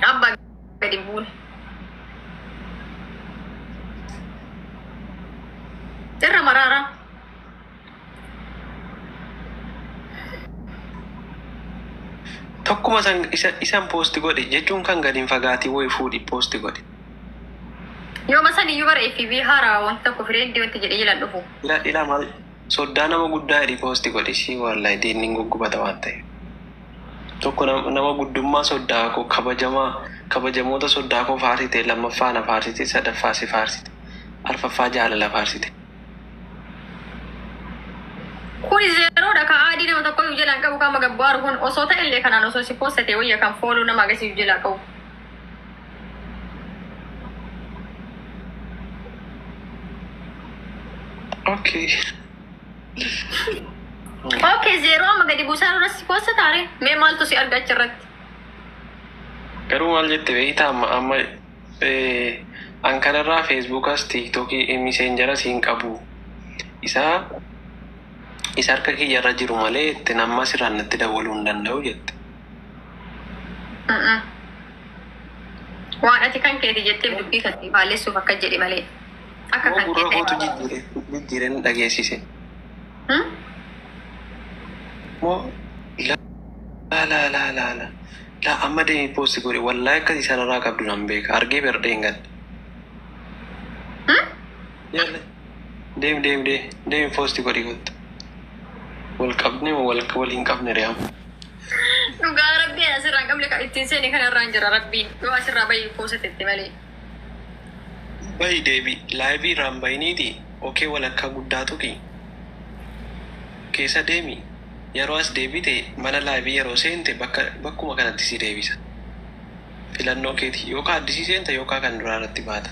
Abbaa gadi buune. Irra maraara. Tokkuma san isa isan post godhi jechuun kan gadi hin fagaatii woyi fuudhi post godhi. Yooma san iyyuu bara FB haaraa wanti tokko friend wanti jedhee jalaan dhufu. Ila ila maal soddaa nama guddaa jedhi post godhi si wallahi diinni guggubata waan ta'eef. Tokko nama guddummaa soddaa koo kabajamaa kabajamoota soddaa koo faarsite, lammaffaa na faarsite, sadaffaa si faarsite, arfaffaa jaalala faarsite. Kuni zeeroodha ka aadii nama tokko iyyuu jalaa hin qabu qaama gabbaaru kun osoo ta'e illee kanaan osoo si poostate wayya kan fooluu nama agarsiisu jalaa qabu. Okay. Okay, zeeroo amma gadi buusaa irra si poostataare mee maaltu si arga achirratti? Garuu maal jette beektaa? Amma amma an kanarraa Feesbuukas, Tiiktookii, Miseenjaras hin qabu. Isaa isa harka kiyyarra jiru malee ittiin amma asirraan natti dawwaluu hin danda'u jette. Waan ati kan keeti jetteef dubbii kan faallessuuf akka jedhe malee. Akka Moo kan gurra kee kootu ta'e. jijjiire jijjiire na dhageessise. Moo laa laa laa laa laa laa amma deemii post godhi, wallahi akkasii sanarraa qabdu nan beeka, argee berdheen galle. Yalla deemi, deemi, deemi, deemi, post godhi, kottu. Wal qabne moo wal wal hin qabne re'am? Dhugaa rabbii asirraa hin qabne kan ittiin seene kanarraan jira rabbiin yoo asirraa bayi poosatetti malee. Bayi deebi, live irraan bayiniiti okay, walakkaa guddaa tuqi, keessa deemi. Yeroo as deebite mana live yeroo seente bakka bakkuma kanatti si deebisa. Filannoo keeti, yookaa addisii seenta yookaa kan duraa irratti baata.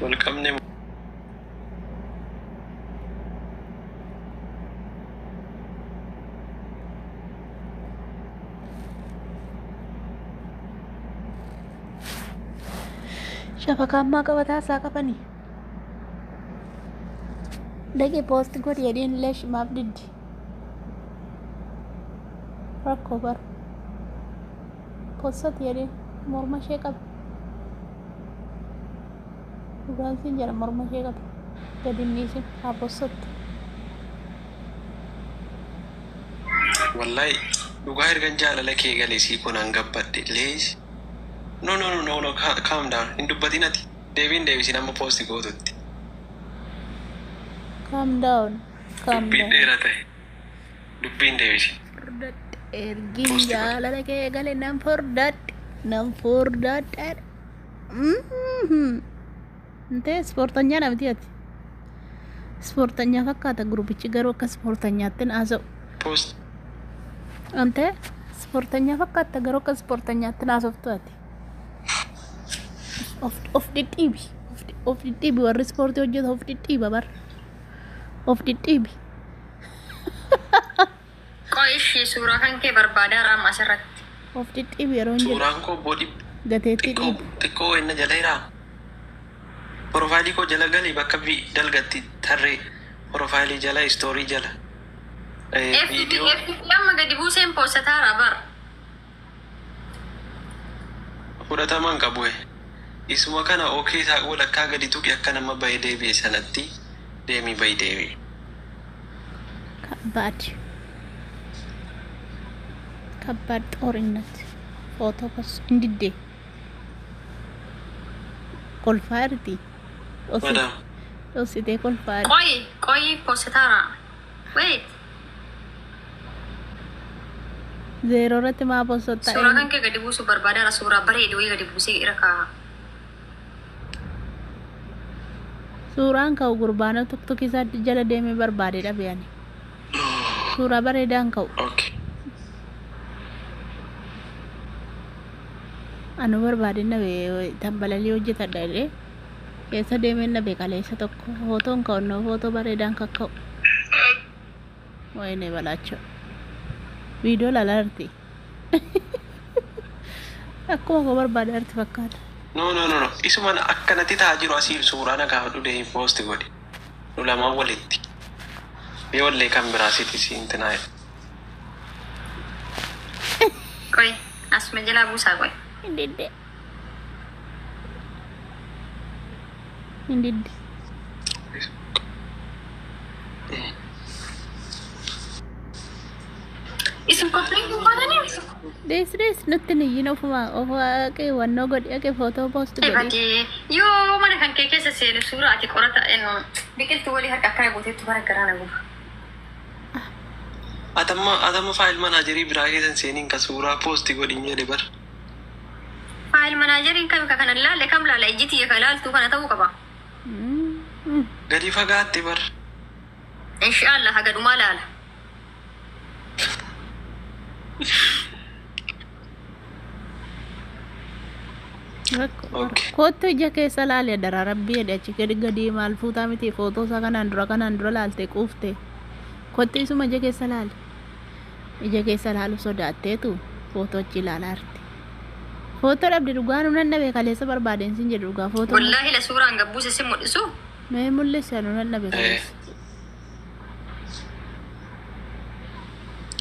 Wal qabne moo? Shafakaan maa qabataa isaa qabanii? Dhaqi post godhi jedhiin, leesh maaf diddi? Rakkoo bar. Postati jedhiin, morma ishee qaba. Dhugaan siin jedha, morma ishee qaba. Gadi hin dhiisin, haa postatti. Wallahi dhugaa ergan jaalala kee gale sii kun an gabbadhe. Leesh, no, no, no, no, no, calm down, hin dubbatin ati, deebiin deebisin amma post gootutti. Calm down. Calm Dubbiin down. dheera ta'e dubbiin deebisin. Furdadhe ergin Post godhi. Jaalala kee gale nan furdadhe, nan furdadhe. Intee ispoortanyaa namti ati. Ispoortanyaa fakkaata gurbichi, garuu akka ispoortanyaatti haasa'u. Post. Antee ispoortanyaa fakkaata, garuu akka ispoortanyaatti haasoftu ati. Of dhidhiibi. Of dhidhiibi, warri ispoortii hojjetu of dhidhiiba bar. Of dhidhiibi. Qoy ishii suuraa kan kee barbaadaa raama asirratti. Of dhidhiibi yeroo hin jedhu. Suuraan koo body Gateettii xiqqoo dhiibi. Xiqqoo inna jala jiraa. Profile koo jala gali, bakka vi dalgatti tarree profile jala, story jala. FB Viidiyoo FB amma gadi buuseen poostataara bar. Fudhataman qabu. Isuma kana okay isaa walakkaa gadi tuqi, akka nama bahee deebi'e sanatti deemii bahi deebi'i. ከባድ ከባድ ጦርነት footoo kas hin diddee kolfaa jirti. Madam. Dhoksitee kolfaa jirti. Qoy qoy, poostataara. Wait. Zeeroo irratti maa postotta? Suuraa kan kee gadi buusuu barbaadaara, suuraa bareedu wayii gadi buusee irra kaa'a. Suuraan ka'u gurbaana tuktuk isaa jala deemee barbaade dhabe ani. Suuraa bareedaan ka'u. Okay. Anu barbaade nabe, tambalalii hojjetadha jedhee keessa deemee nabe kaleessa tokko footoon ka'u no, footoo bareedaan kakka'u. Wayne balaachoo. Viidiyoo ilaalaa jirti. Akkuma koo barbaade jirti fakkaata. No, no, no, no. Isuma akkanatti ta'aa jiru asii suuraa na gaafadhu, deemii post godhi. Nu lamaan walitti. Ijoollee kan biraa sitti siin tinaa jedha. Qoy asuma jalaa buusaa qoy. Hin didde. Hin didde. Isin qophiin kun baatanii? Dees dees nutti hin iyyin ofuma ofuma aqee wannoo godhi aqee footoo poost godhi. Badee yoo mana kan kee keessa seenu suuraa ati qorata biqiltuu walii harka akkana gooteettu bara garaa na guba. Atamma file managerii biraa keessan seeniin ka suuraa poosti godhin jedhe bar. File manageriin kam ka kana laalle kam laala ijji ka laaltuu kana ta'uu qaba. Gadi fagaatte bar. Inshaallah haga dhumaa laala. Okay. Kottu ija keessa laali adaraa rabbii jedhe achi gadi gadi maal fuutaa miti footoo isaa kanaan dura laalte quufte. Kottu isuma ija keessa laali. Ija keessa laalu sodaatteetu footoo achi ilaalaa jirti. Footoo dhabde dhugaa nu nan dhabe kaleessa barbaadeen sin jedhu dhugaa footoo. Wallaahi la suuraan gabbuuse si mul'isu. Mee mul'isa nu nan dhabe kaleessa.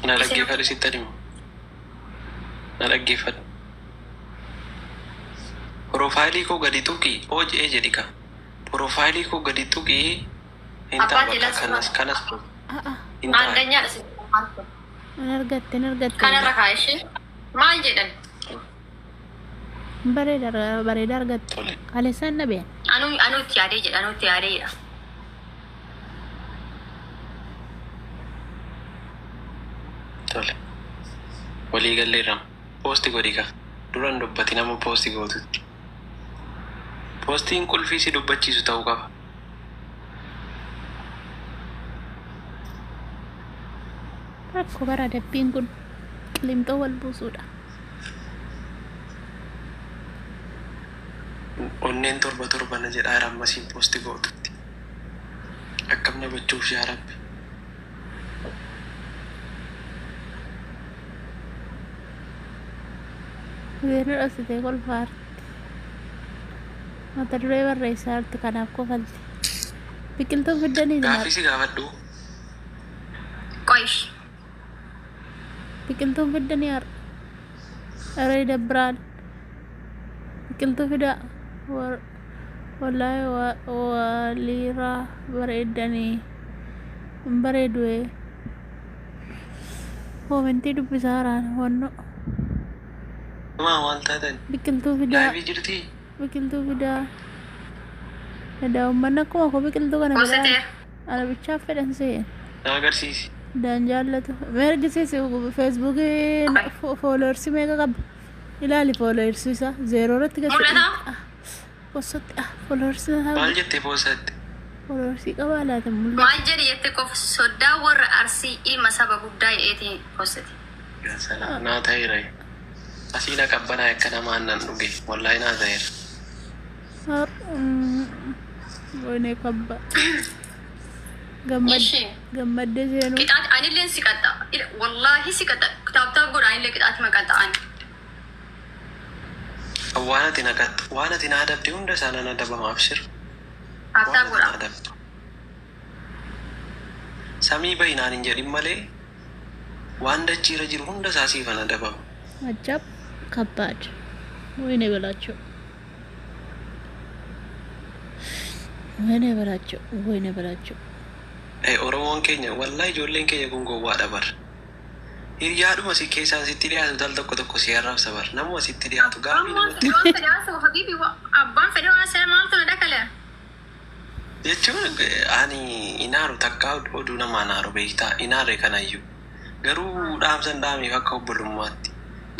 Na dhaggeeffadhu sitti himu. Na dhaggeeffadhu. Profaayilii koo gadi tuqi OJA jedhi ka. Profaayilii koo gadi tuqi hin ta'a Abbaa bakka teelaa kanas kanas A'a hin ta'a. Aandanyaadha si. nan argatte nan argatte. Kanarra kaa ishee maal jedhan? Bareeda bareeda argatte. Tole. Kaleessaan dhabeen. Anuu anuutti yaadee jedha anuutti yaadee jedha. Tole. Walii galleerra. Poosti godhi ka. Duran dubbati nama poosti gootutti. Poostiin qulfii si dubbachiisu ta'uu qaba. Rakkoo bara adabbiin kun qilimxoo wal buusuudha. Onneen torba torba na jedhaa ammasiin poosti gootutti. Akkam na gochuuf yaa Rabbi. Zeenu dhoksitee kolfaarti. Mata duree barreessaa jirti kanaaf kofalti. Biqiltuu fiddanii Gaaffii si gaafadhu. Qoy. Biqiltuu fiddanii har'a. Dharee dabbiraan. Biqiltuu fidaa. Wallaahi waliirraa bareeddanii. Hin bareedu ee. Koomentii dubbisaa jiraan wannoo. Maa waan taatan. Biqiltuu fidaa. Laayivii jirtii? Biqiltuu fidaa. Edaa uummanni akkuma koo biqiltuu kana fedhaa. Poosteteera. Ana bichaaf fedhan seen. Na agarsiisi. Daan jaallatu. Mee argisiisi feesbuukii fooloorsii meeqa qaba? Ilaali fooloorsii isaa zeeroo irratti gadi. Mul'ata? Possatti fooloorsii isaa Maal jettee poostatte? fooloorsii qabaa laata mul'ata. Maal jedhi jette qof soddaa warra arsii ilma saba guddaa jedheetiin poostete. Yaa salaam. Naa ta'eera. Asii na qabbanaa akka nama aannan dhuge. Wallaahi naa ta'eera. Wayne kabba. Gammad Ishee. gammaddee seenuu. Qixaati anilleen si qaxxa. Wallaahi si qaxxa. Tap tap godha anillee qixaati maqaxxa ani. Waan ati na qaxxu waan ati na adabde hunda isaa nan adabama abshir. Tap Waan tap ati na godha. adabdu. Samii bayinaan hin jedhin malee waan dachiirra jiru hunda isaa siifan adabama. አጃብ ከባድ ወይኔ በላቸው ወይኔ በላቸው ወይኔ በላቸው። Oromoon keenya wallaahi ijoolleen keenya kun gowwaadha bar. Hiriyaadhuma si keessaan sitti dhiyaatu tal tokko tokko si arrabsa bar. Namuma sitti dhiyaatu gaafii namatti Abbaan fedhe haasa'u habiibi abbaan fedhe haasa'e maaltu na dhakale? Jechuun ani inaaru takkaa oduu namaa naaru beektaa inaarre kanayyuu garuu dhaamsan dhaameef akka obbolummaatti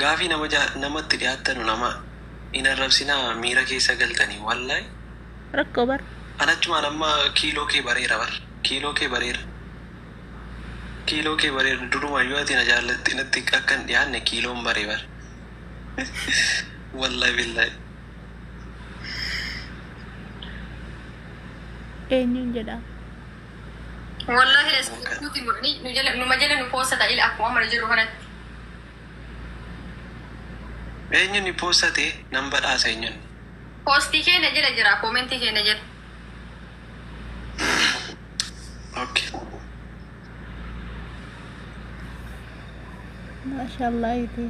gaafii nama namatti dhiyaattanu nama hin arrabsinaa miira keessa galtanii wallaahi. Rakkoo bar. Anachumaan amma kiiloo kee bareera bar kiiloo kee bareera kiiloo kee bareera durumayyuu ati na jaallatti natti akka hin dhiyaanne kiiloon baree bar wallaahi billaahi. Eenyuun jedha? Wallaahi numa jala nu poostata ila akkuma amma jiru kanatti. Eenyuun poostate nan badhaasa eenyuun. Poostii keenya jala jira koomentii keenya jala. Maashaallah iti.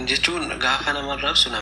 Jechuun gaafa nama arrabsu nama.